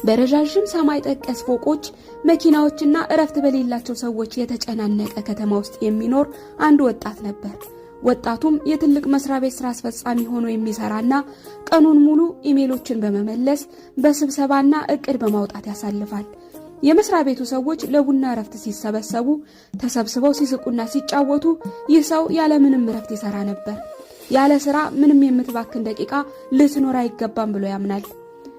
በረዣዥም ሰማይ ጠቀስ ፎቆች፣ መኪናዎችና እረፍት በሌላቸው ሰዎች የተጨናነቀ ከተማ ውስጥ የሚኖር አንድ ወጣት ነበር። ወጣቱም የትልቅ መስሪያ ቤት ስራ አስፈጻሚ ሆኖ የሚሰራና ቀኑን ሙሉ ኢሜሎችን በመመለስ፣ በስብሰባና እቅድ በማውጣት ያሳልፋል። የመስሪያ ቤቱ ሰዎች ለቡና እረፍት ሲሰበሰቡ ተሰብስበው ሲስቁና ሲጫወቱ ይህ ሰው ያለምንም እረፍት ይሰራ ነበር። ያለ ስራ ምንም የምትባክን ደቂቃ ልትኖር አይገባም ብሎ ያምናል።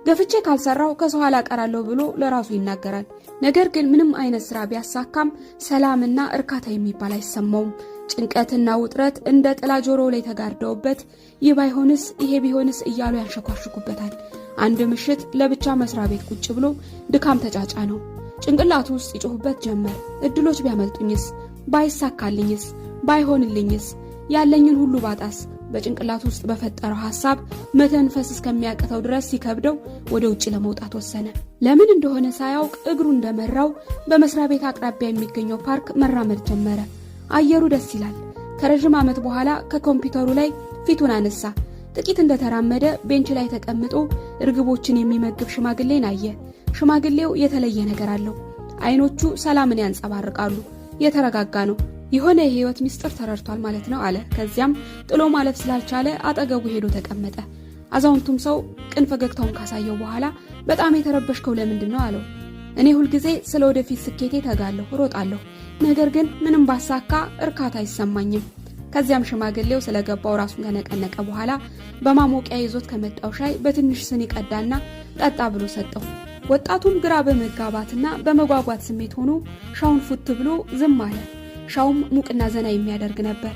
ገፍቼ ካልሰራው ከሰው ኋላ እቀራለሁ ብሎ ለራሱ ይናገራል። ነገር ግን ምንም አይነት ስራ ቢያሳካም ሰላምና እርካታ የሚባል አይሰማውም። ጭንቀትና ውጥረት እንደ ጥላ ጆሮው ላይ ተጋርደውበት ይህ ባይሆንስ፣ ይሄ ቢሆንስ እያሉ ያንሸኳሽኩበታል። አንድ ምሽት ለብቻ መስሪያ ቤት ቁጭ ብሎ ድካም ተጫጫነው። ጭንቅላቱ ውስጥ ይጮህበት ጀመር። እድሎች ቢያመልጡኝስ? ባይሳካልኝስ? ባይሆንልኝስ? ያለኝን ሁሉ ባጣስ? በጭንቅላቱ ውስጥ በፈጠረው ሐሳብ መተንፈስ እስከሚያቅተው ድረስ ሲከብደው ወደ ውጭ ለመውጣት ወሰነ። ለምን እንደሆነ ሳያውቅ እግሩ እንደመራው በመስሪያ ቤት አቅራቢያ የሚገኘው ፓርክ መራመድ ጀመረ። አየሩ ደስ ይላል። ከረዥም ዓመት በኋላ ከኮምፒውተሩ ላይ ፊቱን አነሳ። ጥቂት እንደተራመደ bench ላይ ተቀምጦ እርግቦችን የሚመግብ ሽማግሌን አየ። ሽማግሌው የተለየ ነገር አለው። አይኖቹ ሰላምን ያንጸባርቃሉ። የተረጋጋ ነው። የሆነ የህይወት ምስጢር ተረድቷል ማለት ነው አለ። ከዚያም ጥሎ ማለፍ ስላልቻለ አጠገቡ ሄዶ ተቀመጠ። አዛውንቱም ሰው ቅን ፈገግታውን ካሳየው በኋላ በጣም የተረበሽከው ለምንድን ነው አለው። እኔ ሁልጊዜ ስለ ወደፊት ስኬቴ ተጋለሁ፣ እሮጣለሁ። ነገር ግን ምንም ባሳካ እርካታ አይሰማኝም። ከዚያም ሽማግሌው ስለገባው ራሱን ከነቀነቀ በኋላ በማሞቂያ ይዞት ከመጣው ሻይ በትንሽ ስኒ ቀዳና ጠጣ ብሎ ሰጠው። ወጣቱም ግራ በመጋባትና በመጓጓት ስሜት ሆኖ ሻውን ፉት ብሎ ዝም አለ። ሻውም ሙቅና ዘና የሚያደርግ ነበር።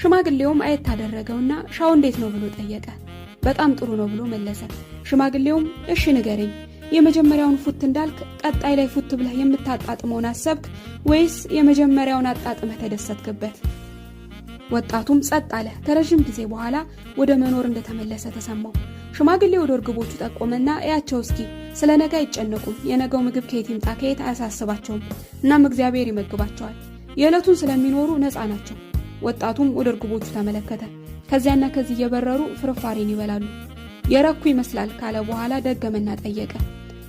ሽማግሌውም አየት አደረገውና ሻው እንዴት ነው ብሎ ጠየቀ። በጣም ጥሩ ነው ብሎ መለሰ። ሽማግሌውም እሺ ንገረኝ፣ የመጀመሪያውን ፉት እንዳልክ ቀጣይ ላይ ፉት ብለህ የምታጣጥመውን አሰብክ ወይስ የመጀመሪያውን አጣጥመህ ተደሰትክበት? ወጣቱም ጸጥ አለ። ከረዥም ጊዜ በኋላ ወደ መኖር እንደተመለሰ ተሰማው። ሽማግሌው ወደ እርግቦቹ ጠቆመና እያቸው እስኪ፣ ስለ ነገ አይጨነቁም። የነገው ምግብ ከየት ይምጣ ከየት አያሳስባቸውም። እናም እግዚአብሔር ይመግባቸዋል። የዕለቱን ስለሚኖሩ ነፃ ናቸው። ወጣቱም ወደ እርግቦቹ ተመለከተ። ከዚያና ከዚህ እየበረሩ ፍርፋሪን ይበላሉ። የረኩ ይመስላል ካለ በኋላ ደገመና ጠየቀ።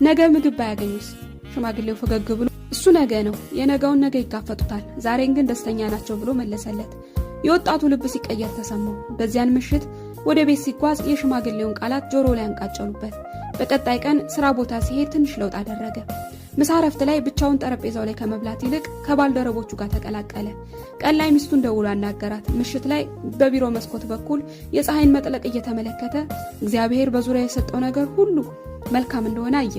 ነገ ምግብ ባያገኙስ? ሽማግሌው ፈገግ ብሎ እሱ ነገ ነው፣ የነገውን ነገ ይጋፈጡታል፣ ዛሬን ግን ደስተኛ ናቸው ብሎ መለሰለት። የወጣቱ ልብ ሲቀየር ተሰማው። በዚያን ምሽት ወደ ቤት ሲጓዝ የሽማግሌውን ቃላት ጆሮ ላይ አንቃጨሉበት። በቀጣይ ቀን ስራ ቦታ ሲሄድ ትንሽ ለውጥ አደረገ። ምሳ እረፍት ላይ ብቻውን ጠረጴዛው ላይ ከመብላት ይልቅ ከባልደረቦቹ ጋር ተቀላቀለ። ቀን ላይ ሚስቱን ደውሎ አናገራት። ምሽት ላይ በቢሮ መስኮት በኩል የፀሐይን መጥለቅ እየተመለከተ እግዚአብሔር በዙሪያ የሰጠው ነገር ሁሉ መልካም እንደሆነ አየ።